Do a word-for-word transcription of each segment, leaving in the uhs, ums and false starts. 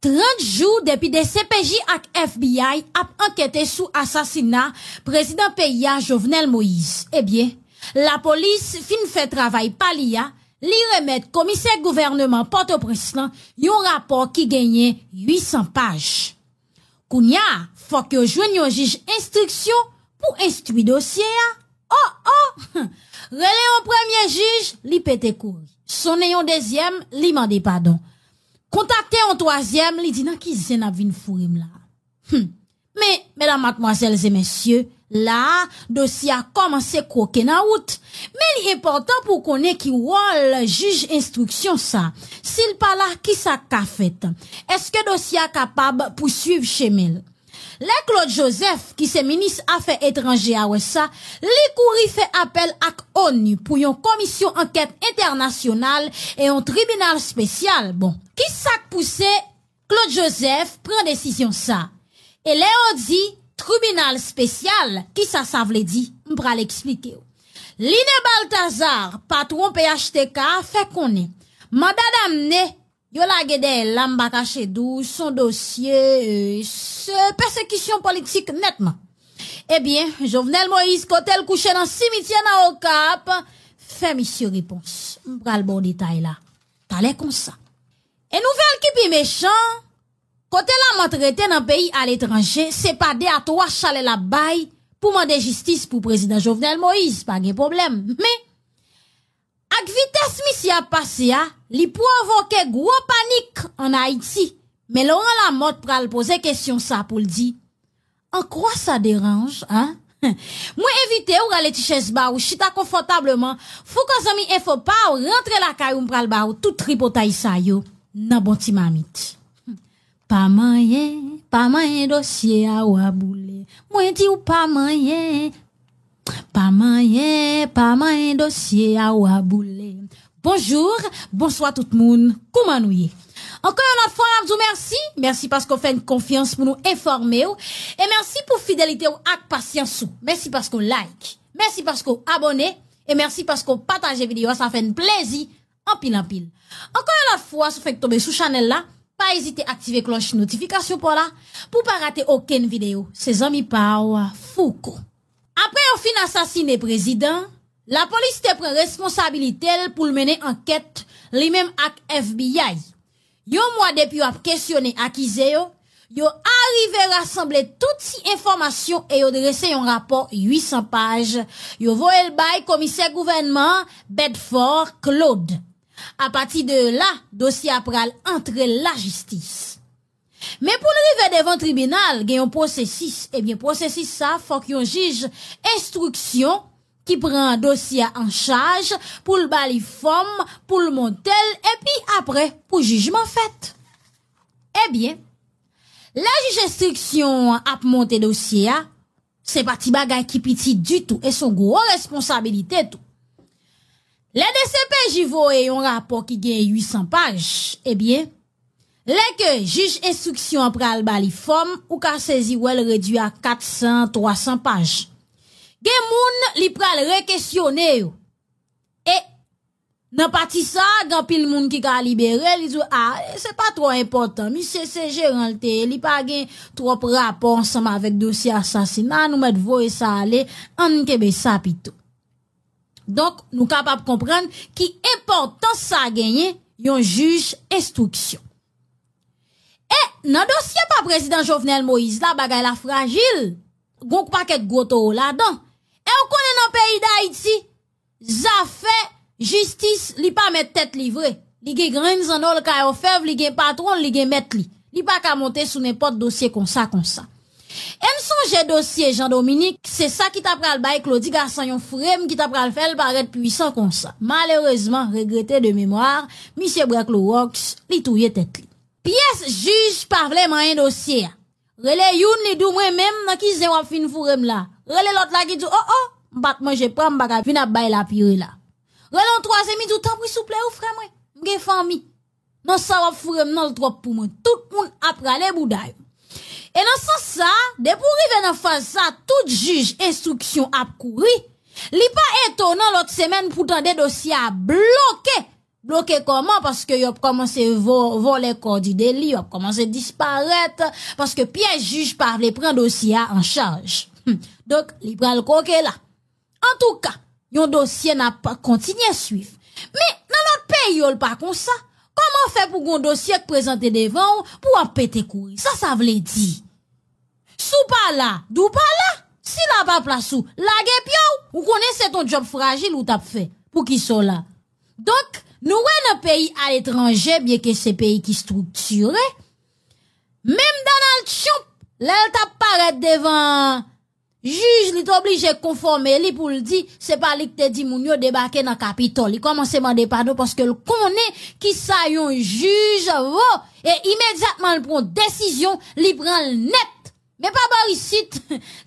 Trant jou depi D C P J ak F B I ap ankete sou asasina prezidan peyi a, Jovenel Moïse. Ebyen, lapolis fin fè travay pa li a, li remèt komisè gouvènman Pòtoprens lan yon rapò ki genyen uit san paj. Kounye a, fòk yo jwenn yon jij enstriksyon pou enstwi dosye a. Oh, oh! Rele yon premye jij, li pete kouri. Sonnen yon dezyèm, li mande padon. Kontakte yon twazyèm, li di nan ki zen n ap vin foure m la. Hmm. Men, medam, madmwazèl e mesye, la a, dosye a kòmanse kwoke nan wout. Men li enpòtan pou w konnen ki wòl jij enstriksyon sa. Si l pa la, kisa k ka fèt? Èske dosye a kapab pouswiv chemen l? Lè Claude Joseph, ki se minis afè etranje a, wè sa, li kouri fè apèl ak onu pou yon komisyon ankèt entènasyonal e yon tribinal espesyal. Bon, ki sa k pouse Claude Joseph pran desizyon sa? E lè yo di tribinal espesyal, ki sa sa vle di? M pral eksplike w. Line Balthazar, patwon P H T K, fè konnen manda damne yo lage dèyè l la, m pa kache di w, s on dosye, euh, se pèsekisyon politik nètman. Ebyen, Jovenel Moïse, kote l kouche nan simityè nan Okap, fè misye repons. M pral ba w detay la talè konsa. E nouvèl ki pi mechan, kote Lamothe rete nan peyi aletranje, se pa de a twa chalè l ap bay pou mande jistis pou prezidan Jovenel Moïse, pa gen pwoblèm. Men, ak vitès misye ap pase a, li pwovoke gwo panik ann Ayiti. Men Laurent Lamothe pral poze kesyon sa pou l di, en quoi ça dérange, hein? Mwen envite w rale ti chèz ba ou, chita konfòtableman, foukan zanmi enfo pa w, rantre lakay ou, m pral ba ou tout tripotay sa yo nan bon ti mamit. Pa manyen, pa manyen dosye a w a boule. Mwen di w pa manyen. Pa manyen, pa manyen dosye a w a boule. Bonjou, bonswa tout moun, kouman nou ye? Ankò yon lòt fwa, n ap di w mèsi. Mèsi paske w fè n konfyans pou nou enfòme w. E mèsi pou fidelite w ak pasyans ou. Mèsi paske w like. Mèsi paske w abòne. E mèsi paske w pataje videyo a, sa fè n plezi anpil, anpil. Ankò yon lòt fwa, si w fenk tonbe sou chanèl la, pa ezite aktive klòch notifikasyon pa w la pou w pa rate okenn videyo. Se zanmi pa w, Fouco. Apre yo fin asasine prezidan, lapolis te pran responsabilite l pou l mennen ankèt, li menm ak F B I. Yon mwa depi yo ap kesyone akize yo, yo arive rasanble tout ti enfòmasyon e yo drese yon rapò uit san paj. Yo voye l bay komisè gouvènman an, Bedford Claude. Apati de la, dosye a pral antre lajistis. Men pou l rive devan tribinal, gen yon pwosesis. Ebyen, pwosesis sa a, fòk yon jij enstriksyon ki pran dosye a an chaj pou l ba li fòm, pou l monte l, epi apre, pou jijman fèt. Ebyen, lè jij enstriksyon an ap monte dosye a, se pa ti bagay ki piti ditou, e s on gwo responsabilite tou. Lè D C P J voye yon rapò ki gen uit san paj, ebyen, lè ke jij enstriksyon an pral ba li fòm, ou ka sezi wè l redui a kat san, twa san paj. Gen moun, li pral rekesyone yo. E nan pati sa a, gen anpil moun ki ka libere, li di w, a, se pa twò enpòtan. Misye se jeran l te ye, li pa gen twòp rapò ansanm avèk dosye asasina, nou mèt voye sa ale, ann kenbe sa pito. Donk, nou kapab konprann ki enpòtans sa genyen yon jij enstriksyon. E nan dosye pa prezidan Jovenel Moïse la, bagay la frajil. Gon pakèt gwo towo ladan. E w konnen nan peyi Dayiti, zafè jistis, li pa mèt tèt li vre. Li gen grenn zanno l kay òfèv, li gen patwon l, li gen mèt li. Li pa ka monte sou nenpòt dosye konsa, konsa. E m sonje dosye Jean Dominique, se sa ki ta pral bay Claudy Gassant yon frem ki ta pral fè l parèt pwisan konsa. Malerezman, regrete de memwa, misye bwè klowòks, li touye tèt li. Pyès jij pa vle manyen dosye a. Rele youn, li di w, mwen menm, nan ki zen w ap fin foure m la? Rele lòt la ki di w, o, o, m pa t manje pwa, m pa ka vin ap bay lapire la. Rele yon twazyèm, li di w, tanpri souple wi frè mwen, m gen fanmi. Nan sa w ap foure m nan, l twòp pou mwen. Tout moun ap rale bouda yo. E nan sans sa, depi w rive nan faz sa, tout jij enstriksyon ap kouri. Li pa etonan lòt semèn pou tande dosye a bloke Bloke kòman? Paske yo ap kòmanse vo-, vòlè kò di deli, yo ap kòmanse disparèt, paske pyès jij pa vle pran dosye a an chaj. Hmm. Donk, li pral koke la. Antouka, yon dosye n ap kontinye swiv. Men, nan lòt peyi yo, l pa konsa. Kòman fè pou gon dosye k prezante devan w pou w ap pete kouri? Sa sa vle di? Si w pa la, di w pa la. Si la pa plas ou, lage pye w. Ou konnen se t on djòb frajil ou t ap fè. Poukisa w la? Donk, nou wè nan peyi aletranje, byenke se peyi ki estriktire, menm Donald Trump, lè l t ap parèt devan jij, li t oblije konfòme li pou l di se pa li k te di moun yo debake nan Kapitòl. Li kòmanse mande padon paske l konnen kisa yon jij vo. E imedyatman l pran desizyon, li pran l nèt. Men pa bò isit,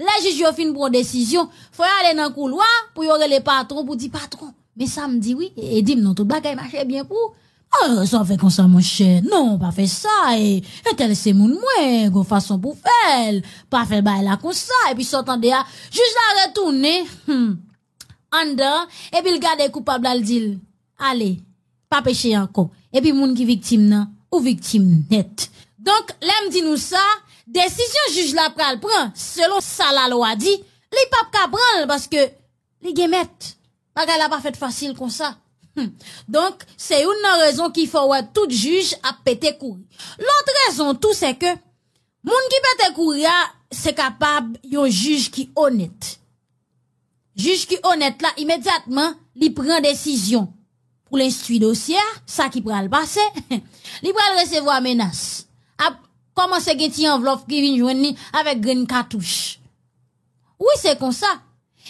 lè jij yo fin pran desizyon, fò y ale nan koulwa pou yo rele patwon pou di patwon. Men sa m di wi, e, e di m non, tout bagay mache byen pou ou. Oh, sa w fè konsa, monchè? Non, pa fè sa, e, entèl se moun mwen, gon fason pou fè l. Pa fè bagay la konsa, epi sa w tande a, jij la retounen, hmm, anndan, epi l gade koupab la, l di l, ale, pa peche ankò. Epi moun ki viktim nan, ou viktim nèt. Donk, lè m di nou sa, desizyon jij la pral pran, selon sa lalwa di, li p ap ka pran l, paske li gen mèt. Bagay la pa fèt fasil konsa. Hmm. Donk, se youn nan rezon ki fè w wè tout jij ap pete kouri. Lòt rezon tou, se ke moun ki pete kouri a, se kapab yon jij ki onèt. Jij ki onèt la, imedyatman, li pran desizyon pou l enstwi dosye a, sa ki pral pase, li pral resevwa menas. Ap kòmanse gen ti anvlòp ki vin jwenn li avèk grenn katouch. Wi, se konsa.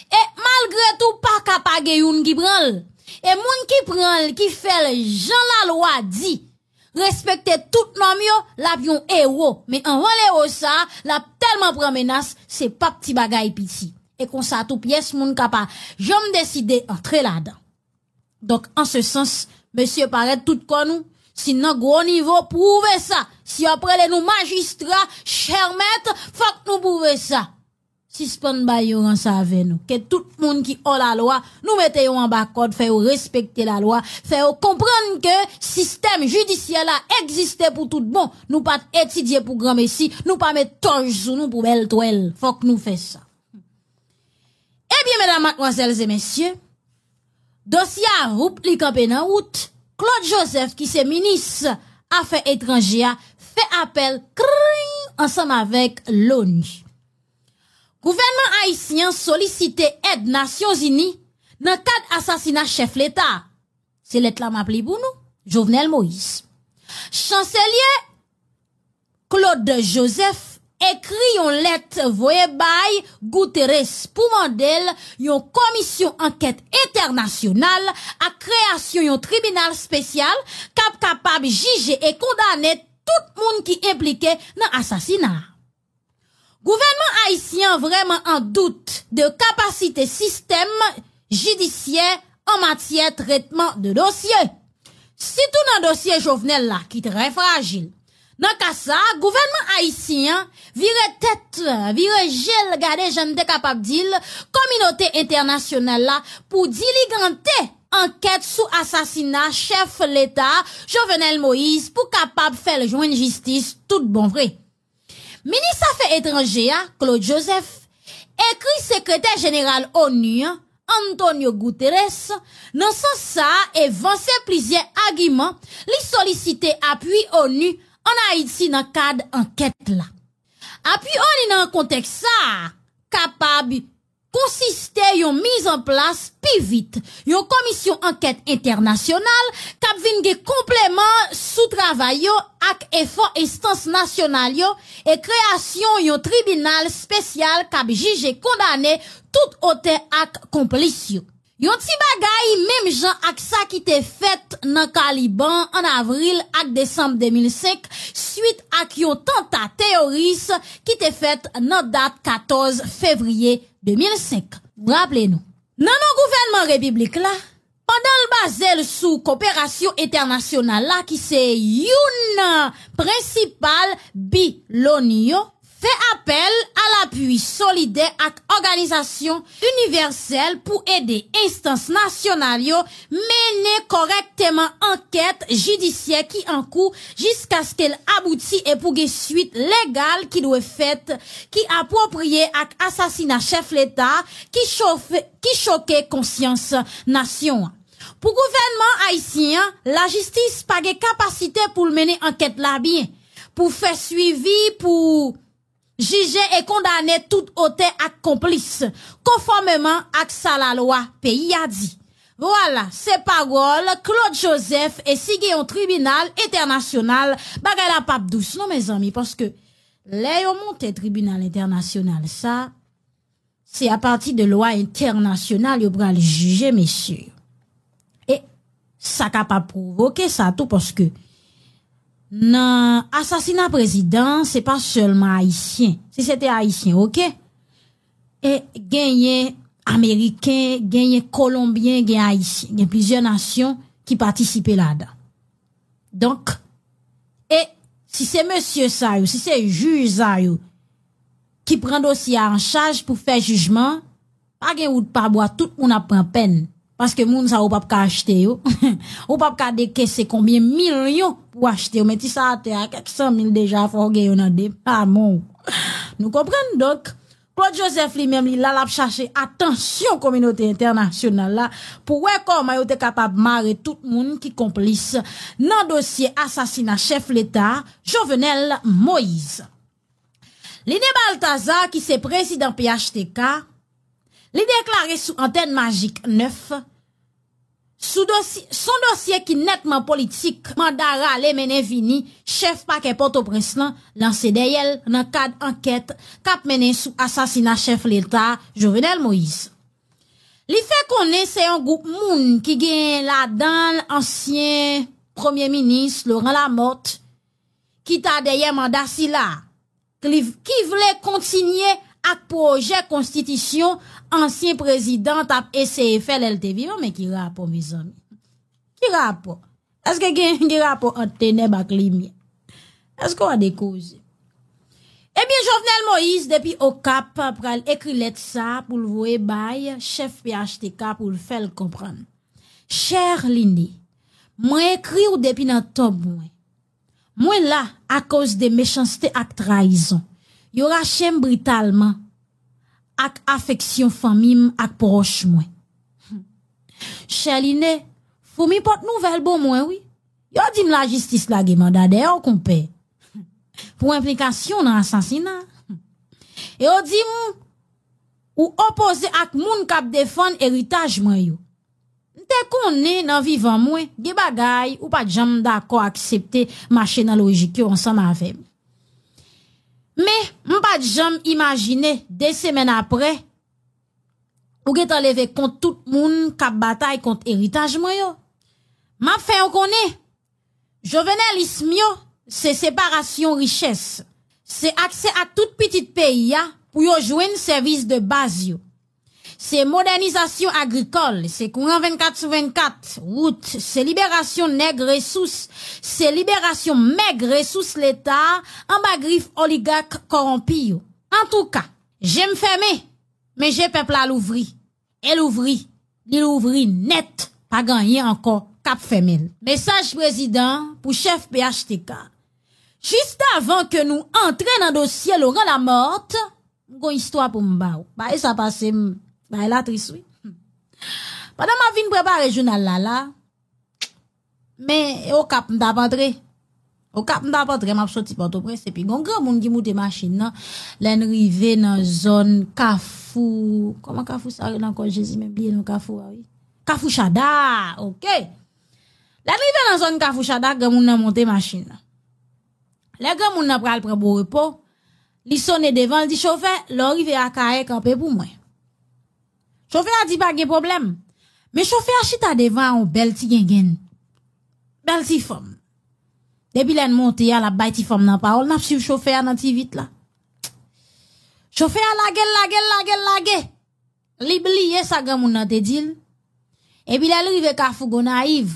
E malgre tou, pa ka pa gen youn ki pran l. E moun ki pran l, ki fè l jan lalwa di, respekte tout nòm yo, l ap yon ewo. Men anvan l ewo sa, l ap tèlman pran menas, se p ap ti bagay piti. E konsa tou pyès moun ka pa janm deside antre ladan. Donk, an se sans, mesye, parèt tout kò nou. Si n nan gwo nivo, pwouve sa. Si y ap rele nou majistra, chè mèt, fòk nou pwouve sa. Sispann bay yo ranse avè nou. Ke tout moun ki òlalwa, nou mete yo anba kòd, fè yo respekte lalwa, fè yo konprann ke sistèm jidisyè la egziste pou tout bon. Nou pa t etidye pou granmesi, nou pa met tòj sou nou pou bèl twèl. Fòk nou fè sa. Ebyen, medam, madmwazèl e mesye, dosye a, woup, li kanpe nan wout. Claude Joseph, ki se minis afè etranje a, fè apèl, kring, ansanm avèk loni. Gouvènman ayisyen an solisite èd Nasyonzini nan kad asasina chèf leta a. Se lèt la m ap li pou nou, Jovenel Moïse. Chanselye Claude Joseph ekri yon lèt voye bay Guterres pou mande l yon komisyon ankèt entènasyonal ak kreyasyon yon tribinal espesyal k ap kapab jije e kondane tout moun ki enplike nan asasina a. Gouvènman ayisyen an vrèman an dout de kapasite sistèm jidisyè an matyè tretman de dosye, sitou nan dosye Jovenel la ki trè frajil. Nan ka sa a, gouvènman ayisyen an vire tèt, vire je l gade, jan n te kapab di l, kominote entènasyonal la pou diligante ankèt sou asasina chèf leta a, Jovenel Moïse, pou kapab fè l jwenn jistis tout bon vre. Minis afè etranje a, Claude Joseph, ekri sekretè jeneral onu an, Antonio Guterres, nan sans sa a e vanse plizyè agiman li solisite apui onu ann Ayiti nan kad ankèt la. Apui onu nan kontèks sa a kapab konsiste yon mizanplas pi vit yon komisyon ankèt entènasyonal k ap vin gen konpleman sou travay yo ak efò enstans nasyonal yo e kreyasyon yon tribinal espesyal k ap jije kondane tout otè ak konplis yo. Yon ti bagay menm jan ak sa ki te fèt nan Kaliban an avril ak desanm de mil senk, swit ak yon tanta teyoris ki te fèt nan dat katòz fevriye de mil senk. Raple nou, nan non gouvènman repiblik la, pandan l baze l sou koperasyon entènasyonal la ki se youn nan prensipal bi loni yo, fè apèl a lapui solidè ak òganizasyon inivèsèl pou ede enstans nasyonal yo mennen kòrèkteman ankèt jidisyè ki an kou jiskaske l abouti e pou gen swit legal ki dwe fèt ki apwopriye ak asasina chèf leta ki chofe, ki choke konsyans nasyon an. Pou gouvènman ayisyen an, lajistis pa gen kapasite pou l mennen ankèt la byen, pou fè swivi, pou jije e kondane tout otè ak konplis, konfòmeman ak sa lalwa peyi a di. Vwala, se pawòl Claude Joseph, e si gen yon tribinal entènasyonal, bagay la p ap dous non, mezanmi, paske lè yo monte tribinal entènasyonal sa, se apati de lwa entènasyonal yo pral jije mesye yo. E sa kapab pwovoke sa tou, paske nan asasina prezidan, se pa sèlman ayisyen. Si se te ayisyen, oke. E genyen ameriken, genyen kolonbyen, gen ayisyen. Gen plizyè nasyon ki patisipe ladan. Donk, e si se mesye sa yo, si se jij sa yo ki pran dosye a an chaj pou fè jijman, pa gen wout pa bwa, tout moun ap pran pèn. Paske moun sa yo p ap ka achte yo. Ou p ap ka dekese konbyen milyon pou achte yo. Men ti sa atè a, kèk san mil deja, fò w gen yo nan depaman w. Nou konprann? Donk, Claude Joseph li menm, li la, l ap chache atansyon kominote entènasyonal la pou wè kòman yo te kapab mare tout moun ki konplis nan dosye asasina chèf leta a, Jovenel Moïse. Line Balthazar, ki se prezidan P H T K, li deklare sou antèn Majik nèf, sou dosye, s on dosye ki nètman politik, manda rale mennen vini chèf pakè Pòtoprens lan lanse dèyè l nan kad ankèt k ap mennen sou asasina chèf leta Jovenel Moïse. Li fè konnen se yon gwoup moun ki gen ladan l ansyen premye minis Laurent Lamothe ki ta dèyè manda sila a, ki, ki vle kontinye ak pwojè konstitisyon ansyen prezidan t ap eseye fè lè l te vivan. Men ki rapò, mezanmi? Ki rapò? Èske gen, gen rapò ant tenèb ak limyè? Èske w ande koze? Ebyen, Jovenel Moïse, depi Okap, pral ekri lèt sa a pou l voye bay chèf P H T K pou l fè l konprann. Chè Line, mwen ekri w depi nan tonb mwen. Mwen la akoz de mechanste ak trayizon. Yo rache m britalman ak afeksyon fanmi m ak pwòch mwen. Chè Line, foumi pot nouvèl bon mwen, wi. Yo di m lajistis lage manda dèyè w, konpè, pou enplikasyon nan asasina. E yo di m ou opoze ak moun k ap defann eritaj mwen yo. M te konnen nan vivan mwen, gen bagay ou pa t janm dakò aksepte mache nan lojik yo ansanm avè m. Men, m pa t janm imajine, de semèn apre, ou gentan leve kont tout moun k ap batay kont eritaj mwen yo. M ap fè yo konnen, jovenelism yo, se separasyon richès, se aksè ak tout pitit peyi a pou yo jwenn sèvis de baz yo. Se modènizasyon agrikòl, se kouran vennkat sou vennkat, wout, se liberasyon nèg resous, se liberasyon mèg resous Leta a anba grif oligak kòwonpi yo. Antouka, je m fèmen, men je pèp la louvri. E louvri, li louvri nèt, pa gen anyen ankò k ap fèmen l. Mesaj prezidan an pou chèf P H T K. Jis avan ke nou antre nan dosye Laurent Lamothe, m gon istwa pou m ba w. Bagay sa pase m, bagay la tris wi. Pandan m ap vin prepare jounal la la, men e Okap m t ap antre. Okap m t ap antre, m ap soti Pòtoprens, epi gon granmoun ki moute machin nan, lè n rive nan zòn Kafou, kòman Kafou sa rele ankò, Jezi, men bliye non Kafou a wi. Kafou Chada, oke. Lè n rive nan zòn Kafou Chada, granmoun nan monte machin nan. Lè granmoun nan pral pran bon repo, li sone devan, li di chofè, lè w rive Akayè, kanpe pou mwen. Chofè a di pa gen pwoblèm. Men chofè a chita devan a yon bèl ti gengenn. Bèl ti fanm. Depi lè n monte a, l ap bay ti fanm nan pawòl, n ap swiv chofè a nan ti vit la. Chofè a lage l, lage l, lage l, lage. Li bliye sa granmoun nan te di l. Epi lè l rive Kafou Gonayiv,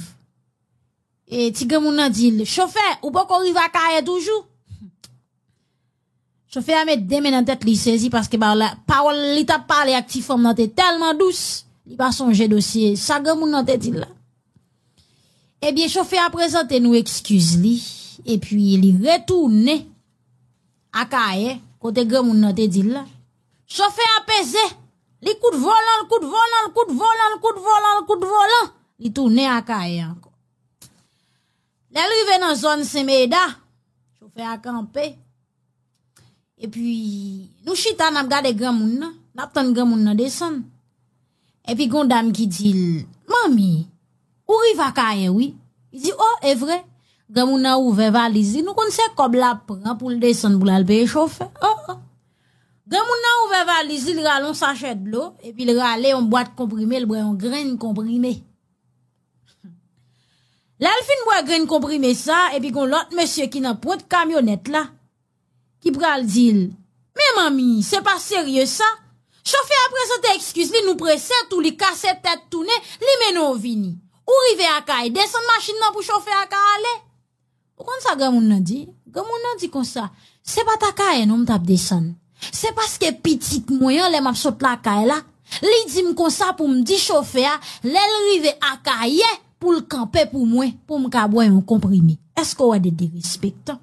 e ti granmoun nan di l, chofè, ou poko rive Akayè toujou? Chofè a met de men nan tèt li, sezi paske ba la, pawòl li t ap pale ak ti fanm nan te tèlman dous, li pa sonje dosye sa granmoun nan te di l la. Ebyen, chofè a prezante nou ekskiz li, epi li retounen Akayè, kote granmoun nan te di l la. Chofè a peze, li kout volan, l kout volan, l kout volan, l kout volan, l kout volan. Li tounen Akayè ankò. Lè l rive nan zòn Senmeda, chofè a kanpe. Epi, nou chita, n ap gade granmoun nan, n ap tann granmoun nan desann. Epi, gon dam ki di l, "Manmi, ou rive Akayè, wi." Li di, "O, e vre." Granmoun nan ouvè valiz li, nou konn se kòb l ap pran pou l desann pou l al peye chofè. O, o. Granmoun nan ouvè valiz li, l rale yon sachè dlo, epi l rale yon bwat konprime, l bwè yon grenn konprime. Lè l fin bwè grenn konprime sa, epi gon lòt mesye ki nan pwent kamyonèt la, ki pral di l, "Men manmi, se pa serye sa." Chofè a prezante ekskiz li, nou prese tou, li kase tèt tounen, li mennen w vini. Ou rive Akayè, desann machin nan pou chofè a ka ale. Ou konn sa granmoun nan di? Granmoun nan di konsa, "Se pa t Akayè non m t ap desann. Se paske pitit mwen an, lè m ap sot lakay la, li di m konsa pou m di chofè a, lè l rive Akayè, pou l kanpe pou mwen, pou m ka bwè yon konprime." Èske w wè de derespektan?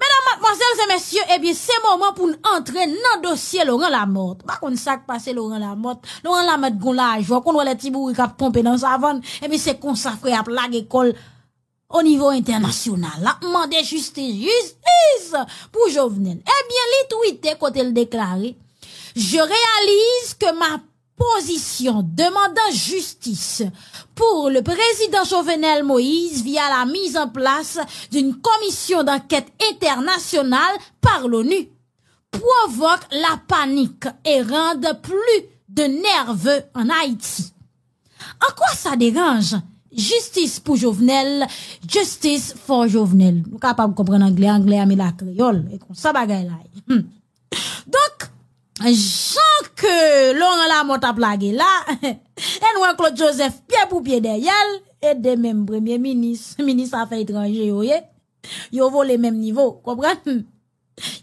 Medam, madmwazèl e mesye, ebyen, se moman pou n antre nan dosye Laurent Lamothe. M pa konn sa k pase Laurent Lamothe. Laurent Lamothe gon lajwa. Ou konn wè lè ti bourik ap ponpe nan savann, ebyen, se konsa frè ap lage kò l o nivo entènasyonal. L ap mande jistis, jistis pou Jovenel. Ebyen, li twite kote l deklare, "Je réalise que ma position demandant justice pour le président Jovenel Moïse via la mise en place d'une commission d'enquête internationale par l'ONU provoque la panique et rend plus de nerveux en Haïti." An kwa sa deranj? Jistis pou Jovenel, justice for Jovenel. Nou kapab konprann anglè, anglè a mele ak kreyòl. E konsa bagay la ye. Hmm. Donk, jan ke Laurent Lamothe ap lage la, e n wè Claude Joseph pye pou pye dèyè l, e de menm premye minis, minis afè etranje yo ye, yo vole menm nivo, konprann?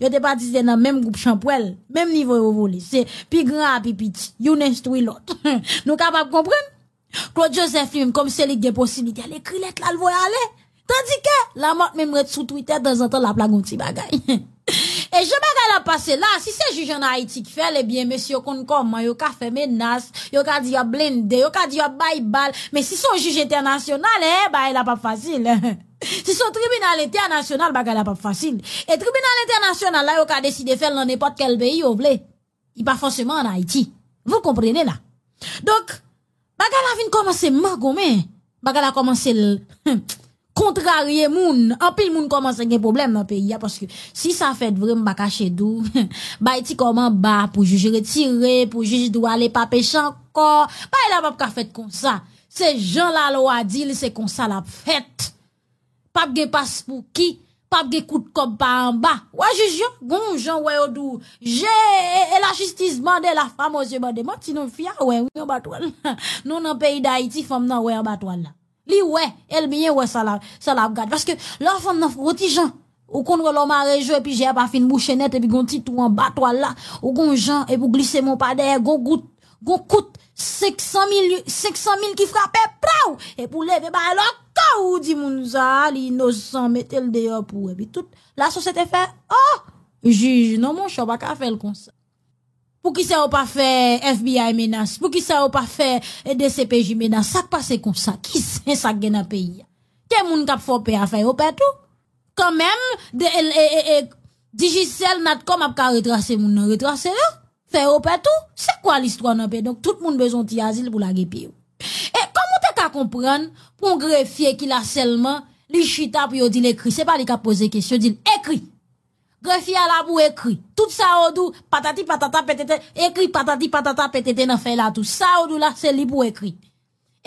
Yo te patisipe nan menm gwoup chanpwèl, menm nivo yo vole. Se pi gran a pi piti, youn enstwi lòt. Nou kapab konprann? Claude Joseph li menm, kòm se li ki gen posiblite, l ekri lèt la, l voye ale. Tandike, Lamothe menm ret sou Twitter, tanzantan, l ap lage yon ti bagay. E jan bagay la pase la, si se jij ann Ayiti ki fè l, ebyen, mesye yo konn kòman yo ka fè menas, yo ka di y ap blende, yo ka di y ap bay bal. Men si se yon jij entènasyonal, e, bagay la p ap fasil. Si se yon tribinal entènasyonal, bagay la p ap fasil. E tribinal entènasyonal la, yo ka deside fè l nan nenpòt kèl peyi yo vle. Li pa fòseman ann Ayiti. Vous comprenez la? Donk, bagay la vin kòmanse mangonmen. Bagay la kòmanse l, kontrarye moun. Anpil moun kòmanse gen pwoblèm nan peyi a, paske si sa fèt vre, m pa kache di w, bay ti kòb anba pou jij retire, pou jij di w ale pa peche ankò. Bagay la p ap ka fèt konsa. Se jan lalwa di l, se konsa l ap fèt. P ap gen paspouki, p ap gen kout kòb pa anba. Wè jij yo, gon jan wè yo di w, je, e, e la jistis bande, la femme aux yeux bandés. Manti non, fi a wè, wi, anba twal. Nou nan peyi Dayiti, fanm nan wè anba twal la. Li wè, e l byen wè sa la, sa l ap gade. Paske lè w fanm nan fè yon ti jan, ou konn wè lè w mare je w epi je a pa fin bouche nèt epi gon ti twou anba twal la, ou gon jan epi w glise men w pa dèyè, gon gout, gon kout senk san mil, senk san mil ki frape, praw! Epi w leve bay lòt kò w, ou di moun sa a, li inosan, mete l deyò pou w. Epi tout lasosyete fè, o! Jij, non monchè, w pa ka fè l konsa. Poukisa yo pa fè F B I menas? Poukisa yo pa fè, e, D C P J menas? Sa k pase konsa? Ki zen sa k gen nan peyi a? Ke moun k ap fè w pè a fè yo pè tou? Kanmenm, de, e, e, e, e, Digicel, Natcom ap ka retrase moun nan, retrase yo, fè yo pè tou. Se kwa listwa nan peyi? Donk, tout moun bezwen yon ti azil pou lage pye yo. E kòman w te ka konprann pou yon grefye ki la sèlman, li chita pou yo di l ekri? Se pa li k ap poze kesyon, di l ekri. Grefye a la pou ekri. Tout sa yo di w, patati patata petete, ekri patati patata petete nan fèy la tou. Sa yo di w la, se li pou ekri.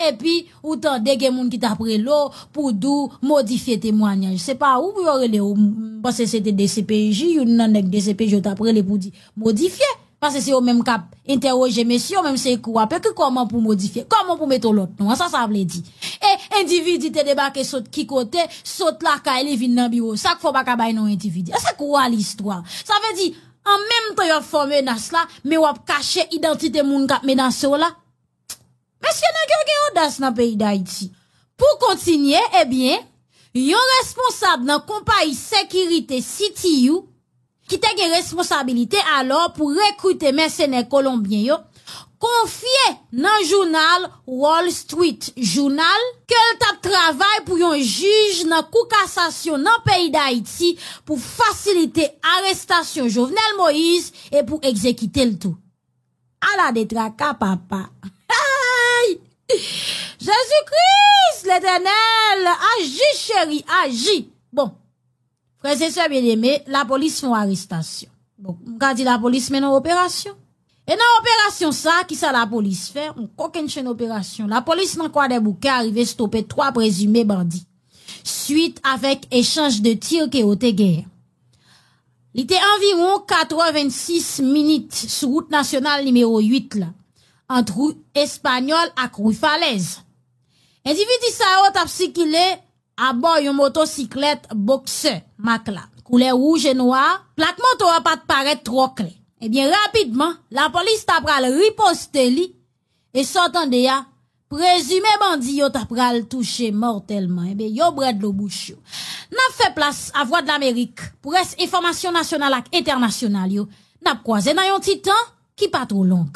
Epi, ou tande gen moun ki t ap rele w pou di w modifye temwayaj. Se pa ou pou yo rele w. M panse se te D C P J, youn nan nèg D C P J yo t ap rele pou di modifye. Paske se yo menm k ap entèwoje mesye, yo menm se ekri w ap ekri kòman pou modifye, kòman pou mete yon lòt non. Sa sa vle di? E endividi te debake sot ki kote, sot lakay li vin nan biwo. Sa k fè w pa ka bay non endividi? E se kwa listwa? Sa vle di, an menm tan y ap fè w menas la, men w ap kache idantite moun k ap menase w la? Mesye nèg yo gen odas nan peyi Dayiti. Pou kontinye, ebyen, yon responsab nan konpayi sekirite C T U ki te gen responsabilite alò pou rekrite mèsenè kolonbyen yo, konfye nan jounal Wall Street Journal ke l t ap travay pou yon jij nan kou kasasyon nan peyi Dayiti pou fasilite arestasyon Jovenel Moïse e pou egzekite l tou. Ala de traka, papa. Ay! Jezi Kris, Letènèl, aji, cheri, aji. Bon, frè e sè byeneme, lapolis fè yon arestasyon. Bon, m ka di lapolis mennen yon operasyon. E nan operasyon sa, kisa lapolis fè? Yon kokennchenn operasyon. Lapolis nan Kwadèboukè arive stope twa prezime bandi. Swit avèk echanj de tir ke yo te genyen. Li te anviwon katrevensis minit sou wout nasyonal nimewo uit la, ant ri Espanyòl ak ri Falèz. Endividi sa yo t ap sikile abò yon motosiklèt Boxer mak la, koulè wouj e nwa, plak moto a pa t parèt twò klè. Ebyen, rapidman, lapolis ta pral riposte li, e sa w tande a, prezime bandi yo ta pral touche mòtèlman. Ebyen, yo bwè dlo bouch yo. N ap fè plas a Vwadlamerik pou rès enfòmasyon nasyonal ak entènasyonal yo. N ap kwaze nan yon ti tan ki pa twò long.